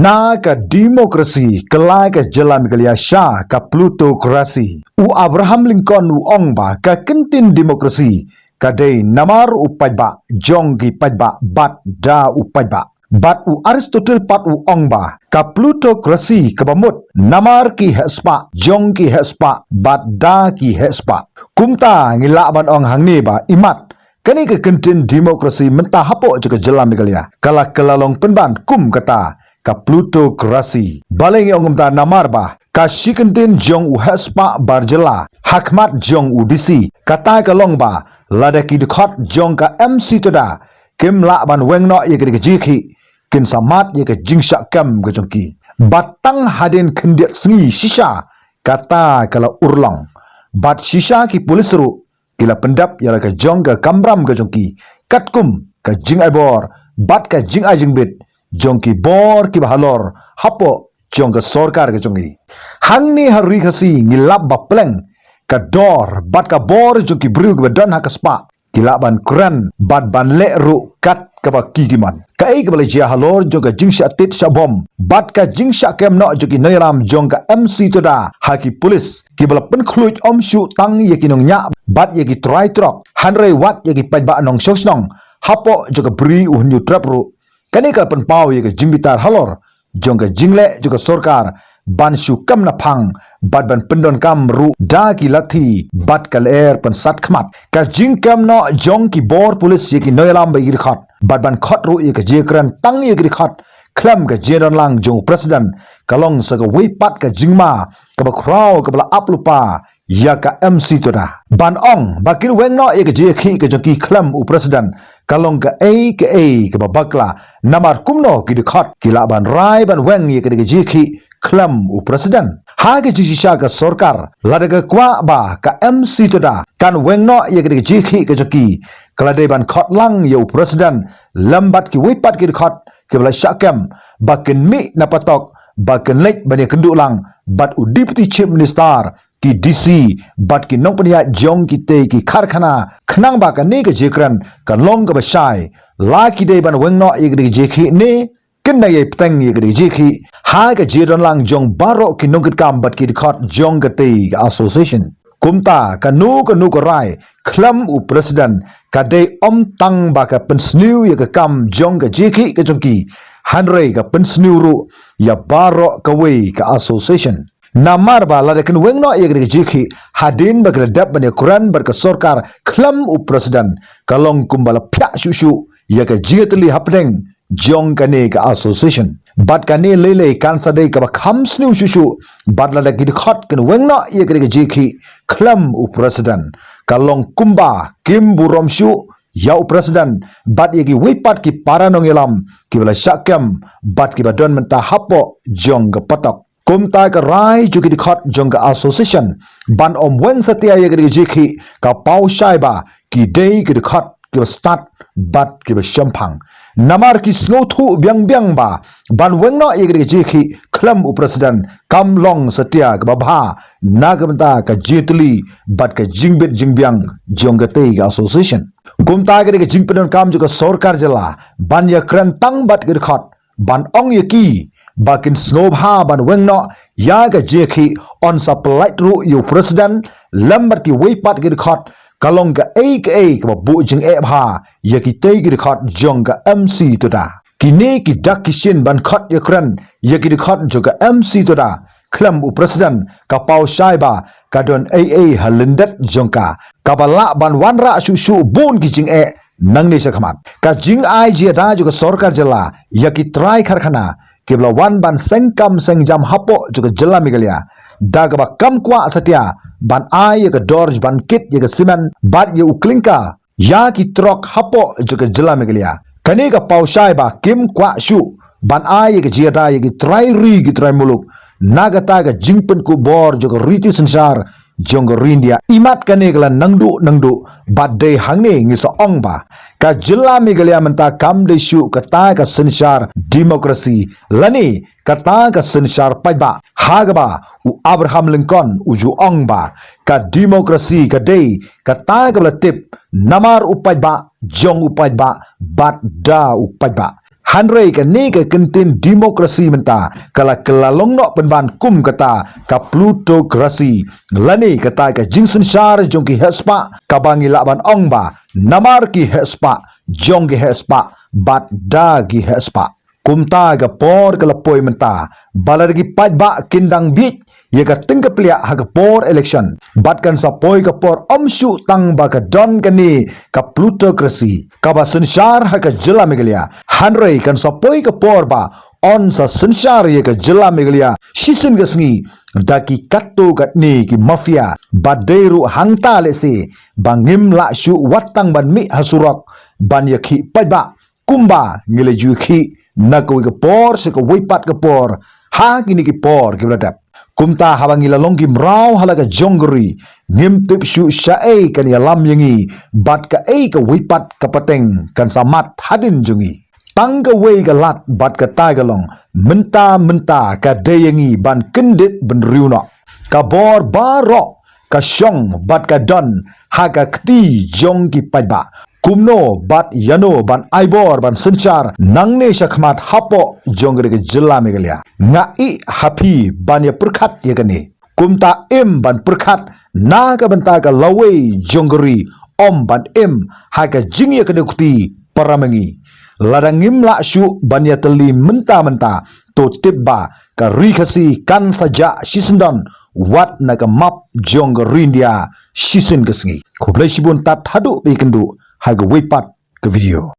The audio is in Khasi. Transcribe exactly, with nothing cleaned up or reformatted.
Na ka demokrasi, ka la ka jylla Meghalaya sha ka plutokrasi. U Abraham Lincoln u ong ba ka kyntien demokrasi ka dei namar u paidbah, jong ki paidbah, bad da u paidbah. Bad u Aristotle pat u ong ba ka plutokrasi kaba mut namar ki heh spah, jong ki heh spah, bad da ki heh spah. Kumta ngi lah ban ong hangne ba imat kane ka kyntien demokrasi mynta hapoh jong ka jylla Meghalaya ka la kylla long pynban kum kata ka plutokrasi. Balei ngi ong kumta? Namar ba ka shi kyntien jong u heh spah bar jylla ha khmat jong u D C, kata ka long ba lada ki dkhot jong ka M C Tada kim lah ban weng noh ïa ka jingkhih, kin sa mad ïa ka jingshah kem ka jong ki. Bad tang hadien khyndiat sngi shisha kata ka la urlong. Bad shisha ki pulis ruh ki la pyndep ïa la ka jong ka kamram ka jong ki, katkum ka jingai bor bad ka jingai jingbit jong ki bor kiba halor hapoh jong ka sorkar ka jong ki. Hangne ha Ri Khasi ngi lap ba pleng ka dor bad ka bor jong ki briew kiba don ha ka spah ki lah ban kren bad ban leh ruh kat kaba ki ki mon. Kaei kaba la jia halor jong ka jingshah tied shah bom bad ka jingshah kem noh jong ki nongïalam jong ka M C Tada ha ki pulis kiba la pynkhluit ym shuh tang ïa ki nongñiah bad ïa ki trai trok, hynrei wat ïa ki paidbah nongshong shnong hapoh jong ka Bri u Hynñiewtrep ruh. Kane ka la pynpaw ïa ka jingbitar halor jong ka jingleh jong ka sorkar ban shu kem na phang bad ban pyndonkam ruh da ki lathi bad ka lyer pynsat khmat. Ka jingkem noh jong ki bor pulis ïa ki nongïalam bad ïa ki dkhot bad ban khot ruh ïa ka jingkren tang ïa ki dkhot khlem ka jingdon lang jong u president ka long sa kawei pat ka jingma kaba khraw kaba la ap lypa ïa ka M C Tada. Ban ong ba kin weng noh ïa ka jingkhih ka jong ki khlem u president ka long kaei kaei kaba bakla, namar kumno ki dkhot ki lah ban rai ban weng ïa ka jingkhih khlem u president? Ha ka jingshisha ka sorkar lada ka kwah ba ka M C Tada kan weng noh ïa ka jingkhih ka jong ki, ka la dei ban khot lang ïa u president lem bad kiwei pat ki dkhot kiba la shah kem ba kin mih na patok ba kin leit ban ïakynduh lang bad u Deputy Chief Minister, ki D C bad ki nongpynïaid jong kitei ki karkhana, khnang ba kane ka jingkren kan long kaba shai. La ki dei ban weng noh ïa ka jingkhih ne kin dang ïai bteng ïa ka jingkhih ha ka jingdon lang jong baroh ki nongkitkam bad ki dkhot jong katei ka association. Kumta kano kano ka rai khlem u president ka dei ym tang ba ka pynsniew ïa ka kam jong ka jingkhih ka jong ki, hynrei ka pynsniew ruh ïa baroh kawei ka association. Namar ba lada kin weng noh ïa ka jingkhih hadien ba ki la dep ban ïakren bad ka sorkar khlem u president, ka long kumba la phiah shuh shuh ïa ka jingïatylli hapdeng jong kane ka association. Bad kane lei lei kan sa dei kaba kham sniew shuh shuh bad lada ki dkhot kin weng noh ïa ka jingkhih khlem u president, ka long kumba kim burom shuh ïa u president bad ïa kiwei pat ki para nongïalam kiba la shah kem bad kiba don mynta hapoh jong ka patok. Kumta ka rai jong ki dkhot jong ka association ban ym weng satia ïa ka jingkhih ka paw shai ba ki dei ki dkhot kiba stad bad kiba shemphang. Namar ki sngewthuh biang biang ba ban weng noh ïa ka jingkhih khlem u president kam long satia kaba bha na ka bynta ka jingïatylli bad ka jingbit jingbiang jong katei ka association. Kumta ka dei ka jingpyndonkam jong ka sorkar jylla ban ïakren tang bad ki dkhot ban ong ïa ki ba kin sngewbha ban weng noh ïa ka jingkhih, yn sa pyllait ruh ïa u president lem bad kiwei pat ki dkhot, ka long kaei kaei kaba buh jingeh bha ïa kitei ki dkhot jong ka M C Tada. Kine ki dak ki shin ban khot ïakren ïa ki dkhot jong ka M C Tada khlem u president ka paw shai ba ka don ei ei ha lyndet jong ka kaba lah ban wanrah shuh shuh bun ki jingeh nangne shakhmat. Ka jingai jia da jong ka sorkar jylla ïa ki trai karkhana kiba la wan ban seng kam seng jam hapoh jong ka jylla Meghalaya da kaba kam kwah satia ban ai ïa ka dor ban kit ïa ka simen bad ïa u klinka ïa ki trok hapoh jong ka jylla Meghalaya. Kane ka paw shai ba kim kwah shuh ban ai ïa ka jia da ïa ki trai ri ki trai muluk na kata ka jingpynkup bor jong ka riti synshar jong ka ri India. Imat kane ka la nangduh nangduh bad dei hangne ngi sa ong ba ka jylla Meghalaya mynta kam dei shuh kata ka synshar demokrasi lane kata ka synshar paidbah ha kaba u Abraham Lincoln u ju ong ba ka demokrasi ka dei kata kaba la tip namar u paidbah, jong u paidbah bad da u paidbah. Hynrei kane ka kyntien democracy mynta ka la kylla long noh pynban kum kata ka plutocracy, lane kata ka jingsynshar jong ki heh spah kaba ngi lah ban ong ba namar ki heh spah, jong ki heh spah, bad da ki heh spah. Kumta ka por ka la poi mynta ba lada ki paidbah kin dang bieit ïa ka tyngka pliah ha ka por election, bad kan sa poi ka por ym shuh tang ba ka don kane ka plutocracy kaba synshar ha ka jylla Meghalaya. Hynrei kan sa poi ka por ba yn sa synshar ïa ka jylla Meghalaya shisien ka sngi da ki katto katne ki mafia, bad dei ruh hangta lehse ba ngim lah shuh wat tang ban mih ha surok ban ïakhih paidbah kumba ngi la ju ïakhih na kawei ka por sha kawei pat ka por ha kine ki por kiba la dep. Kumta haba ngi la long ki mraw ha la ka jong ka ri, ngim tip shuh shaei kan ïalam ïa ngi bad kaei kawei pat ka pateng kan sa mad hadien jong ngi. Tang kawei ka lad bad katai ka long, mynta mynta ka dei ïa ngi ban kyndit bynriew noh. Ka bor baroh ka shong bad ka don ha ka kti jong ki paidbah. Kumno bad ïano ban ai bor ban synshar nangne shakhmat hapoh jong ka jylla Meghalaya? Nga ïeh ha phi ban ïa pyrkhat ïa kane. Kumta im ban pyrkhat na ka bynta ka lawei jong ka ri, ym ban im ha ka jingïakynduh kti para ma ngi. Lada ngim lah shuh ban ïatylli mynta mynta, to tip ba ka ri Khasi kan sa jah shisyndon wat na ka map jong ka ri India shisien ka sngi. Khublei shibun, tad haduh ba ïakynduh ha kawei pat ka video.